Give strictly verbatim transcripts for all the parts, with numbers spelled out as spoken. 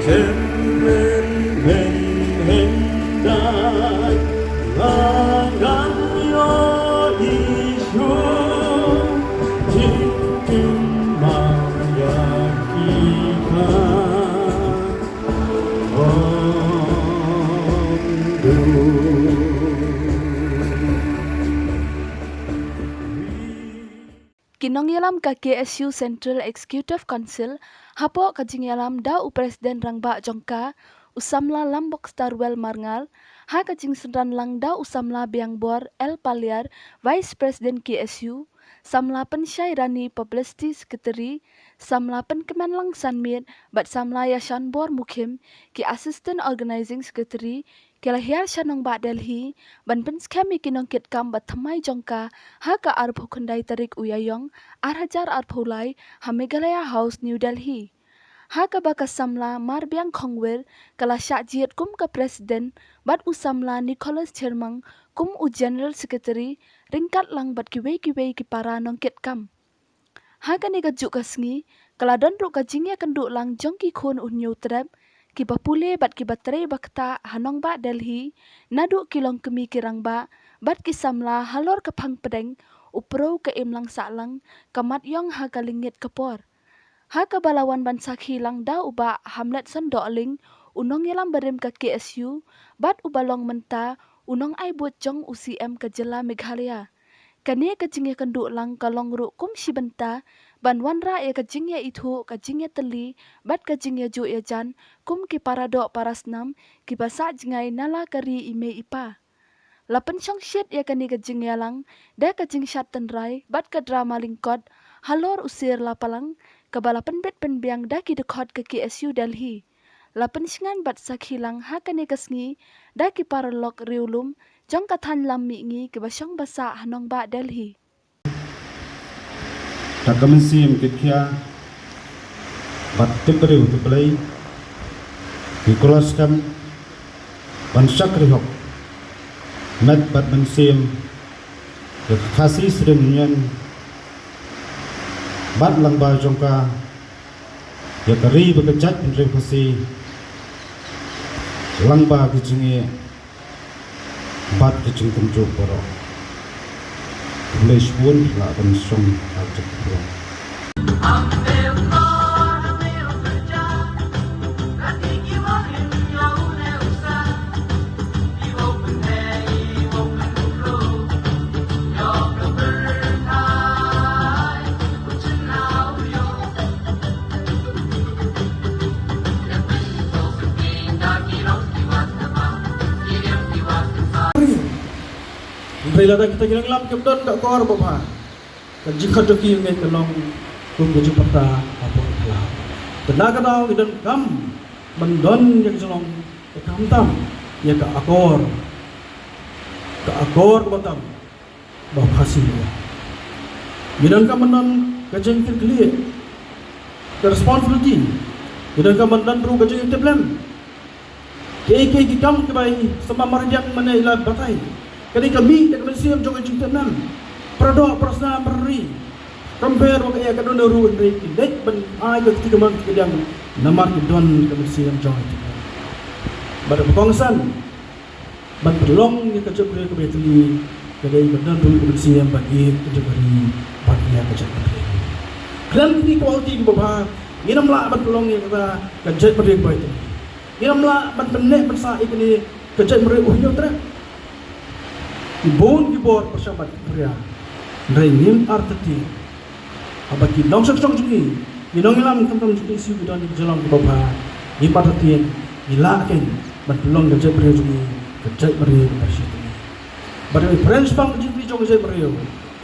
Ki nongïalam ka K S U Central Executive Council hapoh ka jingïalam da u President Rangbah jong ka, u samla Lambok Starwell Marngar, ha ka jingsynran lang da u samla Biangbor L Paliar, Vice President K S U, samla Pynshai Rani Publicity Secretary, samla Pynkmenlang Sanmiet bad samla Ïashanbor Mukhim, ki Assistant Organizing Secretary, ki la hiar sha nongbah Delhi ban pynskhem ïa ki nongkitkam ba thymmai jong ka ha ka arphew khyndai tarik u Ïaïong ar hajar arphew lai ha Meghalaya House, New Delhi. Ha kaba ka samla Marbiang Khongwir ka la shah jied kum ka President bad u samla Nicholas Chyrmang kum u General Secretary, ryngkat lang bad kiwei kiwei ki para nongkitkam. Ha kane kajuh ka sngi ka la don ruh ka jingïakynduh lang jong ki khun u Hynñiewtrep, kiba pule bad kiba trei ba ktah ha nongbah Delhi, naduh ki longkmie ki rangbah bad ki samla halor ka phang pdeng, u priew ka imlang sahlang, ka mat ïong ha ka lyngngit ka por. Ha kaba la wan ban sakhi lang da u Bah Hamletson Dohling, u nongïalam barim ka K S U bad uba long mynta u nongai buit jong u C M ka jylla Meghalaya. Kane ka jingïakynduh lang ka long ruh kum shi bynta ban wanrah ïa ka jingïaithuh, ka jingïatylli bad ka jingïajuh ïajan kum ki paradoh parasnam kiba sah jngai na la ka ri i mei i pa. La pynshongshit ïa kane ka jingïalang da ka jingshad tynrai bad ka drama lyngkot halor u Sir Lapalang, kaba la pynbit pynbiang da ki dkhot ka K S U Delhi. La pynshngaiñ bad sakhi lang ha kane ka sngi da ki paralok riewlum jong ka thaiñ lam mihngi kiba shong ba sah ha nongbah Delhi. Da ka mynsiem kit khia bad tip briew tip Blei, ki kular skhem ban shakri hok met bad mynsiem ïa ka Khasi Students' Union bad lyngba jong ka ïa ka ri bad ka jaitbynriew Khasi lyngba ka jingeh bad ka jingkynjuh baroh. Khublei shibun, la ban shong ha ka jingkyrpad. Hynrei lada kita ki nongïalam kim don ka akor babha, ka jingkhot jong ki ngeit ka long kum ka jingpyrta hapoh ka khlaw. Te na ka daw ngi donkam ban don ïa ka jinglong, te khamtam ïa ka akor, ka akor kaba tam ba Khasi. Ngi donkam ban don ka jingkyrkhu, ka responsibility. Ngi donkam ban don ruh ka jingtiplem. Kiei kiei ki kam kiba i samla Marbiang mynne i la batai, ka dei ka mih da ka mynsiem jong ka jingtiplem. Paradoh parasnam para ri, compare wa ka ïa ka don ruh, hynrei ki leit ban ai ka kti kamon ka kadiang namar ki don ka mynsiem jong ka jingtiplem. Bad ba kongsan ban pynlong ïa ka jaitbynriew kaba ïatylli, ka dei ban don ruh ka mynsiem ban ïeit ka jaitbynriew bad ïa ka jaitbynriew. Khlem kine ki quality kiba bha, ngin ym lah ban pynlong ïa kata ka jaitbynriew kaba ïatylli. Ngin ym lah ban pynneh pynsah ïa kane ka jaitbynriew u Hynñiewtrep. Ki bun ki bor pyrshang ban kynriah, hynrei ngim artatien. Haba ki nongshong shnong jong ngi, ki nongïalam khamtam jong ki K S U ki don ki jinglong kiba bha, ngim artatien, ngi lah kein ban pynlong ka jaitbynriew jong ngi ka jaitbynriew kaba shiteng. Bad ka reference pang ka jingkylli jong ka jaitbynriew,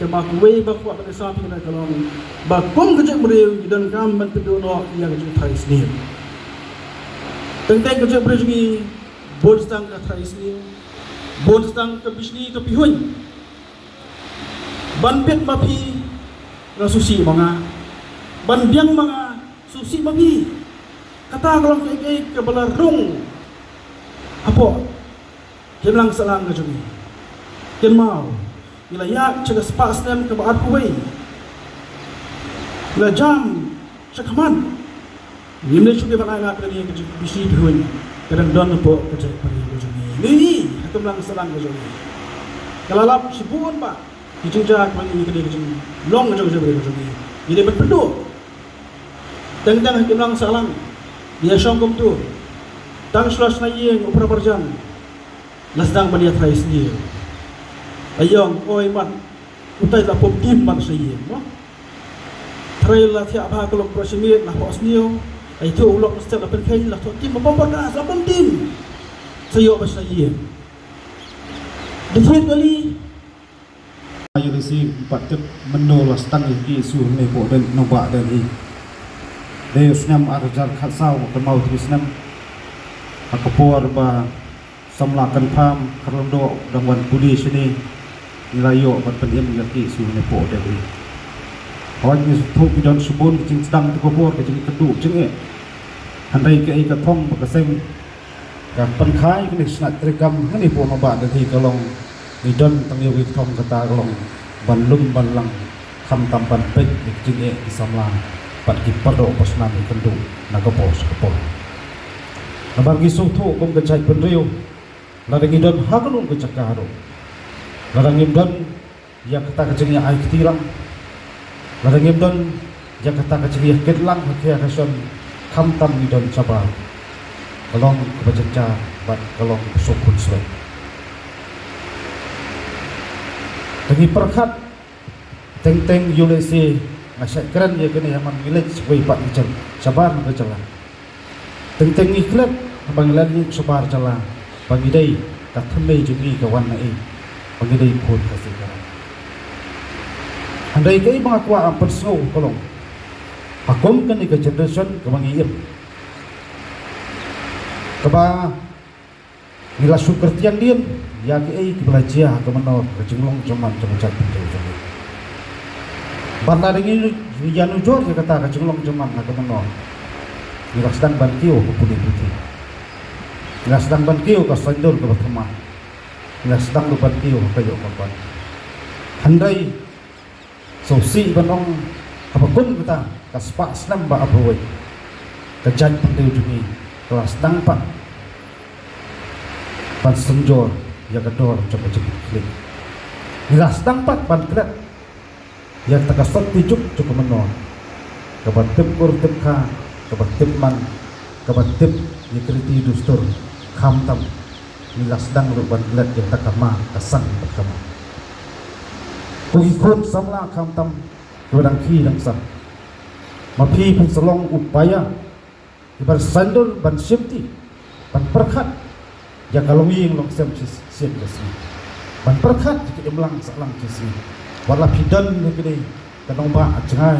te ma kawei ba kwah ban ïasam ïa kane ka long ba kum ka jaitbynriew ngi donkam ban pynduh noh ïa ka jingtharai sniew. Teng teng ka jaitbynriew jong ngi bun tang ka tharai sniew, bun tang ka bishni ka pihuiñ. Ban bit ma phi, nga sngewsih ma nga. Ban biang ma nga, sngewsih ma phi. Kata ka long kaei kaei kaba la rung hapoh ka imlang sahlang ka jong ngi. Kynmaw, ngi la ïaid sha ka spah snem kaba arphew wei. Ngi la jam shakhmat. Ngim dei shuh ban ai lad kane ka jingpynshitom, ka dang don hapoh ka jaitbynriew ka jong ngi. Ngi ha Kimlang Sahlang ka jong ngi, ka la lap shibun ba ki jingjia kaba ngi, kane ka jinglong ka jong ka jaitbynriew ka jong ngi, ngi dei ban pynduh. Teng teng ha Kimlang Sahlang ngi ïa shong kumto. Tang shuwa shna ïing u Phra Marjan la sdang ban ïa trai sniew. Aïong oi mat, utai la pom tim ban shna ïing mo. Trai la thiah bha ka long pro shimit la pom sniew. Ai tu u lok step la pynkheiñ la tu tim ba pom ba la pom tim. Sa ïoh ban shna ïing. Dithit kali. Ayu lisi pat tip mynno la sdang ïa ki issue ne po den no ba den hi. Dei u snem ar hajar khatsaw ka mau tu snem. Ha ka por ba samla kan pham kharlong do dang wan pule shane. Ngi la ïoh ban pynim ïa ki issue ne po den hi. Hoi ngi sngewthuh ki don shibun ki jingsdang tu ka por ki jingkynduh jingeh. Hynrei kaei ka thong ba ka seng ka pynkhie kane shnat treikam kane po ma ba da hi ka long ngi don tang ïa wi thong kata ka long ban lum ban lang khamtam ban peit ïa ki jingeh ki samla bad ki pardoh pasnam ïa kynduh na ka por sha ka por. Namar ngi sngewthuh kum ka jaitbynriew lada ngi don ha kano ka jaka ruh, lada ngim don ïa kata ka jingïa ai kti lang, lada ngim don ïa kata ka jingïa kit lang ha khia ka shon, khamtam ngi don shabar. Ka long kaba jynjar bad ka long kaba suk khun suwek. Te ngi pyrkhat teng teng ïa lehse nga shait kren ïa kane ha man ngi leit shawei pat ngi jel shabar ngi jela. Teng teng ngi klet ba ngi leit shabar jela ba ngi dei ka thymmei jong ngi ka wan na ei ba ngi dei khun Khasi Khara. Hynrei kaei ba nga kwah ban pynsngew ka long ha kum kane ka generation kaba ngi im, kaba ngi la shu kyrtiang dien ïa kiei kiba la jia ha ka mynnor ka jinglong jingman jong ka jaitbynriew jong ngi. Bad lada ngi ïanujor ïa kata ka jinglong jingman ha ka mynnor, ngi la sdang ban kiew ka pule puthi, ngi la sdang ban kiew ka saiñdur kaba thymmai, ngi la sdang ruh ban kiew ka ïoh ka pan. Hynrei sngewsih ban ong haba kum kata ka spah snem ba ap ruwei, ka jaitbynriew jong ngi ka la sdang pat ban synjor ïa ka dor jong ka jingkitkhlieh. Ngi la sdang pat ban klet ïa kata ka sopti juk jong ka mynnor, kaba tip kur tip kha, kaba tip man, kaba tip ïa ki riti dustur, khamtam ngi la sdang ruh ban klet ïa kata ka ma ka sang bad ka ma. Ko ki khun samla khamtam kiba dang khie dang sah, ma phi phin sa long u paia kiba saiñdur ban shimti, ban pyrkhat ïa ka longïing longsem shisien ka sngi, ban pyrkhat ïa ka imlang sahlang ka sngi. Wat la phi don ha kane ka nongbah jngai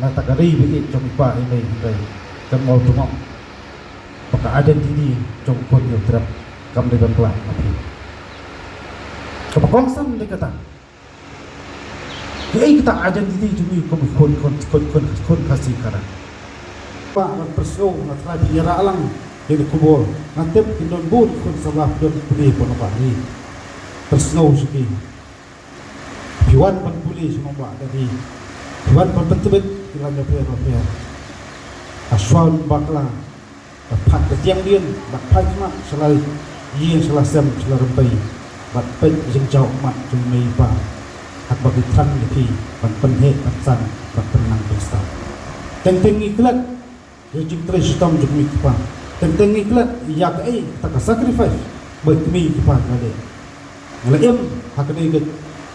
na kata ka ri ba ïeit jong i pa i mei, hynrei kan mut tang ba ka identity jong u khun ïa u trep kam dei ban klet na phi. Kaba kongsan dei kata, kaei kata identity jong ngi kum u khun, khun, khun, khun, khun Khasi Khara. Ba ngan pynsngew, nga trai phi ïarap lang ïa kane ka khubor. Nga tip kin don bun khun samla phi don pule hapoh nongbah ri. Pynsngew sha ki. Phi wan ban pule sha nongbah da ri. Phi wan ban pyntbit ki lad bapher bapher. Hashwa ban bakla, bad phah kyrtiang dien, bad phai khmat sha la ïing sha la sem sha la rympei, bad peit jingjaw khmat jong i mei i pa, haba ki thrang ïa phi ban pynheh pynsan, ban pynnang pynstad. Teng teng ngi klet ïa ka jingtrei shitom jong i mei i pa. Teng teng ngi klet ïa kaei kata ka sacrifice ba i mei i pa ki la leh. Ngi la im ha kane ka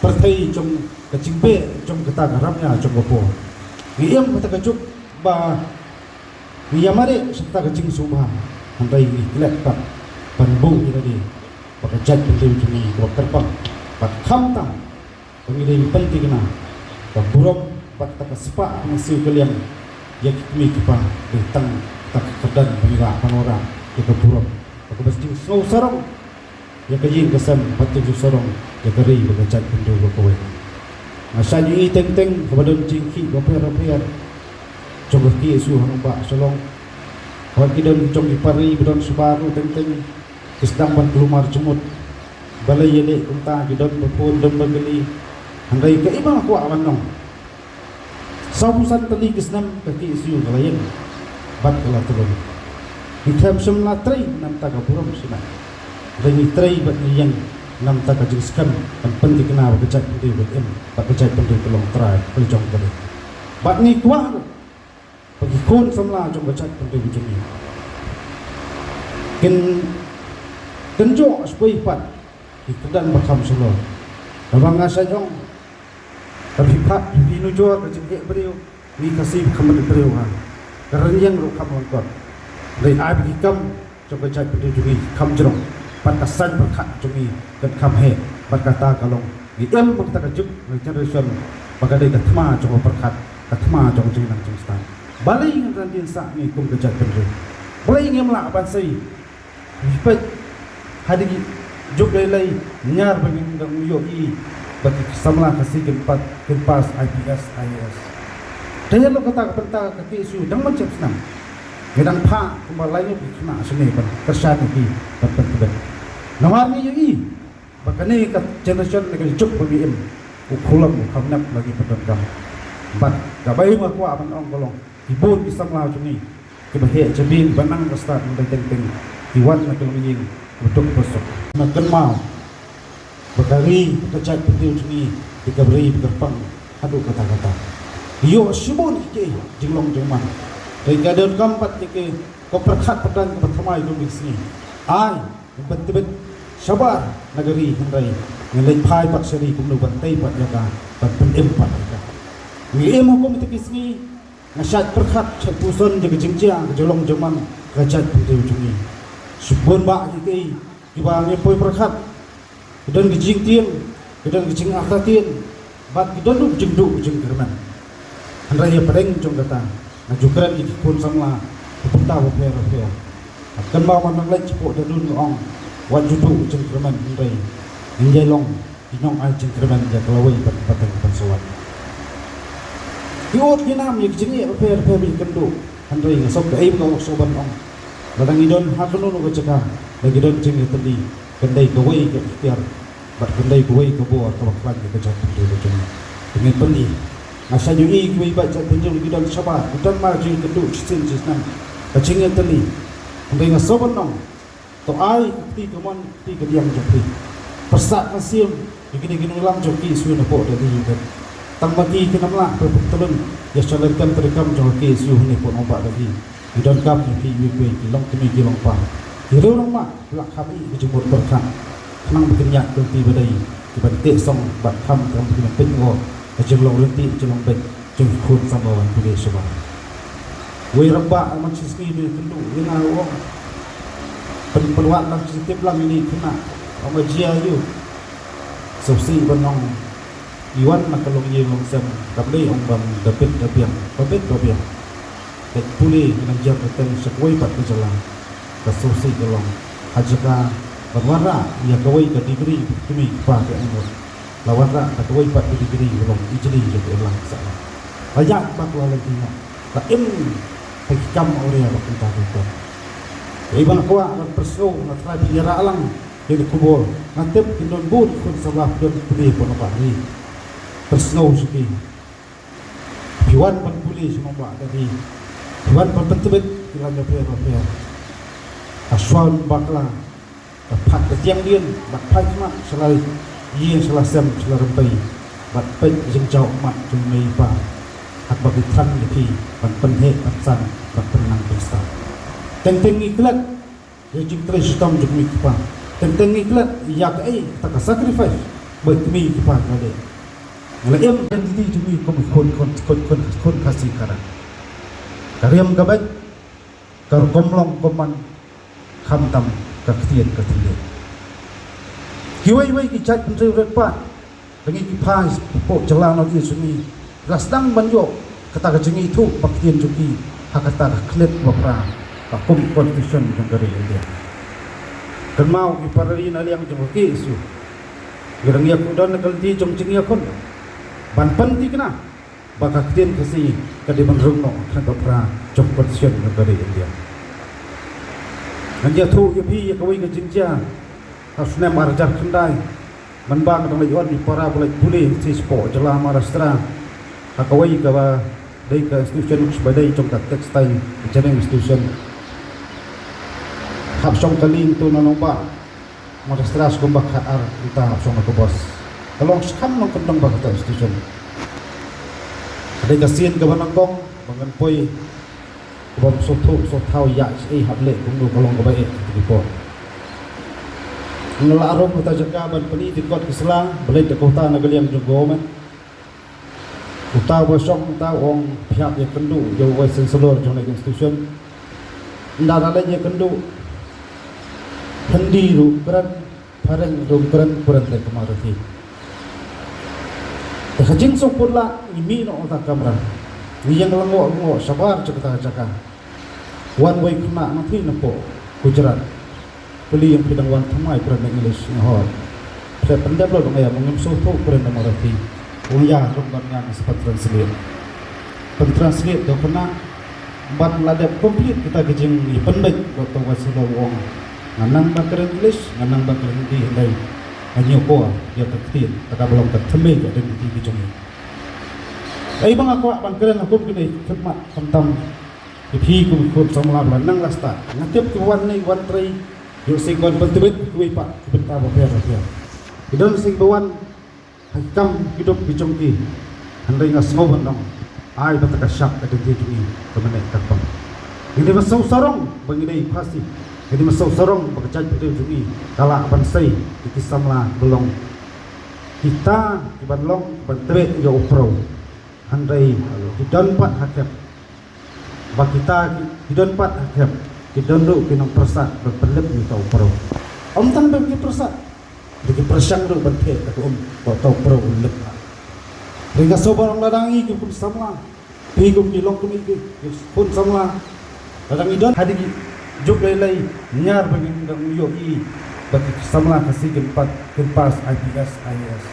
pyrthei jong ka jingbeh jong kata ka rangïa jong ka por. Ngi im ha kata ka juk ba ngi ïa mareh sha kata ka jingsngewbha, hynrei ngi klet pat ban buh ïa lade ba ka jaitbynriew jong ngi kaba kyrpang, bad khamtam ba ngi dei ban pynthikna ka burom bad kata ka spah ka mynsiem ka liang ïa ki kmie ki kpa. Dei tang kata ka kyrdan ba ngi lah ban wanrah ïa ka burom bad kaba jingsngew sarong ïa ka ïing ka sem bad jingsngew sarong ïa ka ri bad ka jaitbynriew ba kawei. Nga shait ïohi teng teng kaba don jingkhih bapher bapher jong ka K S U ha nongbah Shillong. Haba ki don jong ki para ri ba don shabar ruh teng teng ki sdang ban kulmar jingmut. Balei ïaleh kumta, ki don ba bun, don ba kylli. Hynrei kaei ba nga kwah ban ong, sawphew san tylli ki snem ka K S U ka la ïeng. bad ka la tlung. Ngi khlem shym la trei namar ka burom shisha. Hynrei ngi trei bad ngi ïeng namar ka jingskhem ban pynthikna ba ka jaitbynriew kan im bad ka jaitbynriew ka long trai ka la jong ka dei. Bad ngi kwah ba ki khun samla jong ka jaitbynriew jong ngi kin, kin jooh shuwa pat ki kyrdan ba kham shalor. Kaba nga sa ong, ka phi pat phi nujor ka jingeh briew, ngi Khasi kham rit briew ha. Ka rynïeng ruh kham lyngkot. Hynrei ai ba ki kam jong ka jaitbynriew jong ngi kham jrong, bad ka saiñ pyrkhat jong ngi kan kham heh. Bad kata ka long ngi im bad kata ka juk, ka generation ba ka dei ka thma jong ka pyrkhat, ka thma jong ka jingnang jingstad. Balei ngan dang dien sah ngi kum ka jaitbynriew? Balei ngim lah ban sei? Ngi peit ha ki juk lei lei, ñiar ba ngin dang ïohi ba ki samla Khasi kin pat, kin pass I P S, I A S. Te ïa lo kata ka bynta ka K S U dang man shem snem. Ngi dang phah kumba lai ngut ki khynnah shane ban kyrshan ïa ki ban pyntbit. Namar ngi ïohi ba kane ka generation ne ka juk ba ngi im, u khulom u kham nep la ki pyndonkam. Bad kaba nga kwah ban ong ka long, ki bun ki samla jong ngi kiba heh jabieng ba nang ba stad, hynrei teng teng ki wan na ka longïing ba duk ba suk. Nga kynmaw ba ka ri, ka jaitbynriew jong ngi dei ka ri ba kyrpang haduh katta katta. Ïoh shibun ki jinglong jingman. Hynrei ka donkam pat ïa ka pyrkhat pyrdan kaba thymmai kum ki sngi. Ai, ban pyntbit shabar na ka ri, hynrei ngi leit phai pat sha ri kumno ban tei pat ïa ka, ban pynim pat ïa ka. Ngi im ha kum kita ki sngi, nga shait pyrkhat, shait puson ïa ka jingjia, ka jinglong jingman ka jaitbynriew jong ngi. Shibun bah ki, ki, kiba ngi poi pyrkhat, ki don ki jingtieng, ki don ki jingartatien, bad ki don ruh ki jingduh ki jingkyrmen. Hynrei ïa pdeng jong kata, nga ju kren ïa ki khun samla ki bynta bapher bapher. Nga kynmaw ban nang leit shapoh Dadun nga ong, wat ju duh ki jingkyrmen, hynrei ngin ïai long ki nongai jingkyrmen ïa ka lawei bad pateng ban sa wan. Ki ud ki nam ïa ki jingeh bapher bapher ba ngi kynduh, hynrei nga sop kaei ba nga sop ban ong. Lada ngi don ha kano kano ka jaka, lada ngi don jingïatylli, kan dei kawei ka ikhtiar bad kan dei kawei ka bor kaba khlaiñ ïa ka jaitbynriew ka jong ngi. Te ngin pyni. Nga sa ïohi kiwei pat jaitbynriew ki don shabar, ki don mar jingkynduh shisien shisnem, ka jingïatylli. Hynrei nga sngewbha ban ong, to ai ka kti kamon, ka kti kadiang jong phi. Pyrsad mynsiem ïa kine ki nongïalam jong ka K S U napoh Delhi. Tang ba ki kin ym lah ban pyntlun ïa ka shalynter treikam jong ka K S U hangne hapoh nongbah Delhi. Ki donkam ïa phi iwei pa iwei, ki longkmie ki longpa. Ki riew rangbah ki la kham ïa ka jingmut pyrkhat, khnang ba kin ïaid ka lynti ba dei, ki ban teh song bad kham, khnang ba kin pynngor ka jinglong lynti, ka jinglong beit jong ki khun samla ban pule shabar. Uwei u rangbah ha man shi sngi u la kynduh ïa nga, u ong, pyn, pynwad lang, phin tip lang ïa ine i khynnah. Ong, nga jia aïu? Sngewsih ban ong, i wan na ka longïing longsem, kam dei ong ban da bit da biang, ba bit ba biang. Dei pule ngan jia kyrteng sha kawei pat ka jylla. Ka sngewsih ka long, ha jaka ban wanrah ïa kawei ka degree, kmie kpa ki ainguh, la wanrah da kawei pat ka degree ba long ijli ïa ka imlang sahlang. La ïaid bakla lynti noh, la im ha ki kam awria bad kumta kumta. Kaei ba nga kwah ban pynsngew, nga tharai phi ïarah lang ïa kane ka khubor. Nga tip kin don bun ki khun samla ki don pule hapoh nongbah Delhi. Pynsngew sha ki. Phi wan ban pule sha nongbah Delhi, phi wan ban pyntbit ki lad bapher bapher. Hashwa un bakla, da phah ka tiang dien bad phai khmat sha la ïing, sha la sem, sha la rympei, bad peit ka jingjaw khmat jong i mei i pa, haba ki thrang ïa phi ban pynheh, ban san, ban pynnang pynstad. Teng teng ngi klet ïa ka jingtrei shitom jong kmie kpa. Teng teng ngi klet ïa kaei kata ka sacrifice ba kmie kpa ki la leh. Nga la im identity jong ngi kum ki khun, khun, khun, khun, khun Khasi Khara. Ka riam ka beit, ka rukom long rukom man, khamtam ka ktien ka thylliej. Kiwei wei ki jaitbynriew rit pat, lane ki pha hapoh jylla North East jong ngi, ki la sdang ban ïoh kata ka jingithuh ba ktien jong ki ha kata ka khlieh ba phra, ka kum constitution jong ka ri India. Kynmaw, ki para ri na liang jong ka K S U, ngi dang ïakynduh na ka lynti jong jingïakhun ban pynthikna ba ka ktien Khasi ka dei ban rung noh ha ka phra jong constitution jong ka ri India. Ngan ïathuh ïa phi ïa kawei ka jingjia ha u snem ar hajar khyndai, mynba nga dang leit wan i para ba leit pule shapoh jylla Maharashtra, ha kawei kaba Dei ka institution ba dei jong ka textile engineering institution. Hap shong ka lieng tu na nongbah Madrasara skum ba khatar, kita hap shong na ka bos. Ka long skhem long kyndong ba kata institution. Dei ka sien kaba nyngkong ba ngan poi, kaba sngewthuh sngewthaw ïa ei hap leh kumno ka long kaba eh. Ki por nga la rum kata jaka ban pyni dikot ki sla, ba leit da kota na ka liang jong government. Uta ba shong uta u ong phi hap ïakynduh ïa u vice chancellor jong ka institution. Ynda la leit ïakynduh, Hindi ruh kren, phareng ruh kren, kren te ka Marathi. Te ka jingsngewput la ngi mih noh uta kamra. Ngi ïeng lyngngoh lyngngoh shabar jaka jaka. Wan wei khynnah na phi na poh Gujarat. Puli ïa phi dang wan thymmai kren da English, nga hoi. Phi pyndep lo dang ïa, ma ngim sngewthuh kren da Marathi. Ong ïa, ruh ban ngan sa pyn translate. Pyn translate da khynnah ban la dep complete kita ki jingïapynbeit, da to wa silo ong. Nga nang ba kren English, nga nang ba kren Hindi, hynrei nga ñiewkor ïa ka ktien, ta ka ba long ka thymmei ka identity ki jong ngi. Ei ba nga kwah ban kren ha kum kine khidmat khamtam. Ki phi kum khun samla ba nang la stad. Nga tip ki wan ne wan trei. Ïoh sing wan pyntbit kiwei pat ki bynta bapher bapher. Ki don sing ba wan ha ki kam ki dup ki jong ki. Hynrei nga sngew ban ong, ai ba ta ka shap ka dei jong ngi ka mynne ka pang. Ngi dei ba sngewsarong ba ngi dei Khasi. Ngi dei ba sngewsarong ba ka jaitbynriew jong ngi ka lah ban sei ïa ki samla ba long kita ki ban long ban trei ïa u prau. Hynrei ki don pat ha khep. Ba kita ki, ki don pat ha khep, ki don ruh ki nongpyrsad ban pynlip ïa uta u prau. Ym tang ba ki pyrsad, da ki pyrshang ruh ban theh da ka um ba uta u prau un lip. Hynrei nga sngewbha ong lada ngi ki khun samla, phi kum ki long kum ki, ki khun samla, lada ngi don ha ki juk lei lei ñiar ba ngin dang ïohi ba ki samla Khasi kin pat, kin pass I P S, I A S.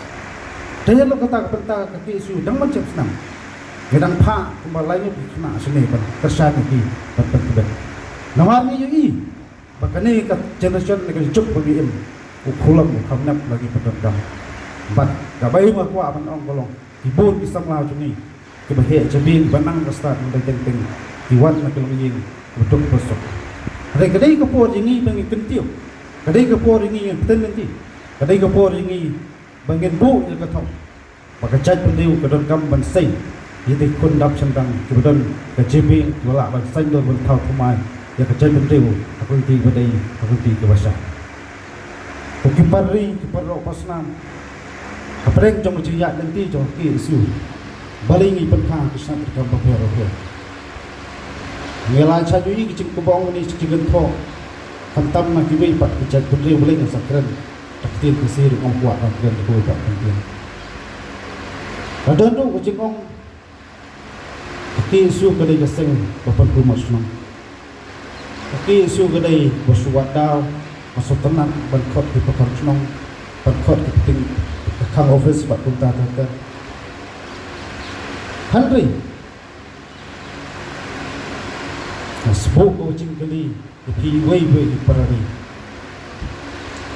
Te ïa lo kata ka bynta ka K S U dang man shem snem. Ngi dang phah kumba lai ngut ki khynnah shane ban kyrshan ïa ki ban pyntbit. Namar ngi ïohi ba kane ka generation ne ka juk ba ngi im, u khulom u kham nep la ngi pyndonkam. Bad kaba ïa nga kwah ban ong ka long, ki bun ki samla jong ngi kiba heh jabieng ba nang ba stad, hynrei teng teng ki wan na ka longïing ba duk ba suk. Hynrei ka dei ka por ïa ngi ba ngi kyntiew, ka dei ka por ïa ngi ban pynlynti, ka dei ka por ïa ngi ba ngin buh ïa ka thong. Ba ka jaitbynriew ka donkam ban sei ïa ki khun dap shyndang kiba don ka jabieng, kiba lah ban saiñdur ban thaw thymmai ïa ka jaitbynriew ha ka lynti ba dei, ha ka lynti kaba shai. Ko ki parri, ki paralok basnam, hapdeng jong ka jingïaid lynti jong ka K S U, balei ngi pynkhang ki shnat treikam bapher bapher? Ngi la shah ïohi ki jingkyrpad ngi, ki jingkynthoh, khamtam na kiwei pat ki jaitbynriew, balei ngi sa kren da ka ktien Khasi ruh, ngam kwah ban kren da kawei pat ka ktien. Ka don ruh ka jingong, ka K S U ka dei ka seng ba pynkulmar shnong. Ka K S U ka dei ba shu wad daw, ba shu tynnat ban khot ki pakhong shnong, ban khot ki pynting ka khang office bad kumta ter ter. Hynrei nga sngewbha ka jingkylli ïa phi wei wei ki para ri.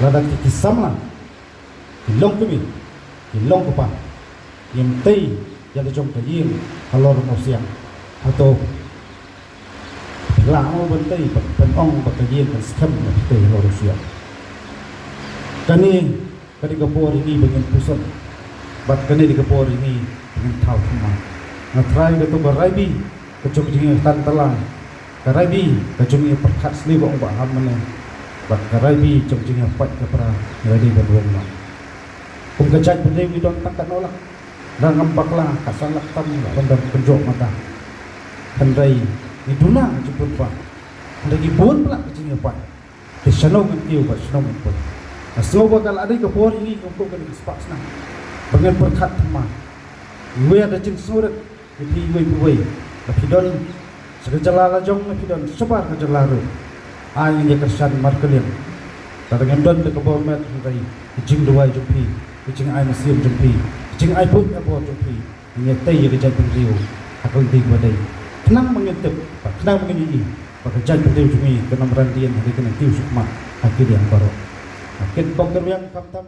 Lada ki, ki samla ki long kmie, ki long kpa, ngim tei ïa la jong ka ïing halor u mawsiang, hato phi lah mo ban tei, ban, ban ong ba ka ïing kan skhem na phi tei halor u siang? Kane ka dei ka por ïa ngi ba ngin puson, bad kane dei ka por ïa ngi ba ngin thaw thymmai. Nga trai kato ka Raibi ka jong ka jingïatantala, ka Raibi ka jong ka jingïapyrkhat sniew ba ong ba ham mane, bad ka Raibi jong ka jingïapait ka pra, ngi la dei ban weng noh. Kum ka jaitbynriew ngi don tang katno lak, da ngam bakla ka san lak tam la ban don kynjoh mata. Hynrei ngi duna ka jingpynpait, hynrei ngi bun palat ka jingïapait. Te shano ngin kiew bad shano ngin poi? Nga sngew ba ka la dei ka por ïa ngi kum ka spah snem ba ngin pyrkhat thymmai. Ngi wer da jingsngewrit ïa phi iwei pa iwei. Lada phi don sha ka jylla la jong, lada phi don shabar ka jylla ruh, ai ngin ïa kyrshan markylliang. Lada ngim don da ka bor met, hynrei ka jingduwai jong phi, ka jingai mynsiem jong phi, ka jingai buit ai bor jong phi, ngin ïa tei ïa ka jaitbynriew ha ka lynti kaba dei. Khnang ba ngin tip, ba khnang ba ngin ïohi ba ka jaitbynriew jong ngi kan ym randien, hynrei kan ym kiew shakhmat ha ki liang baroh. Nga kyrpad kyrwiang khamtam.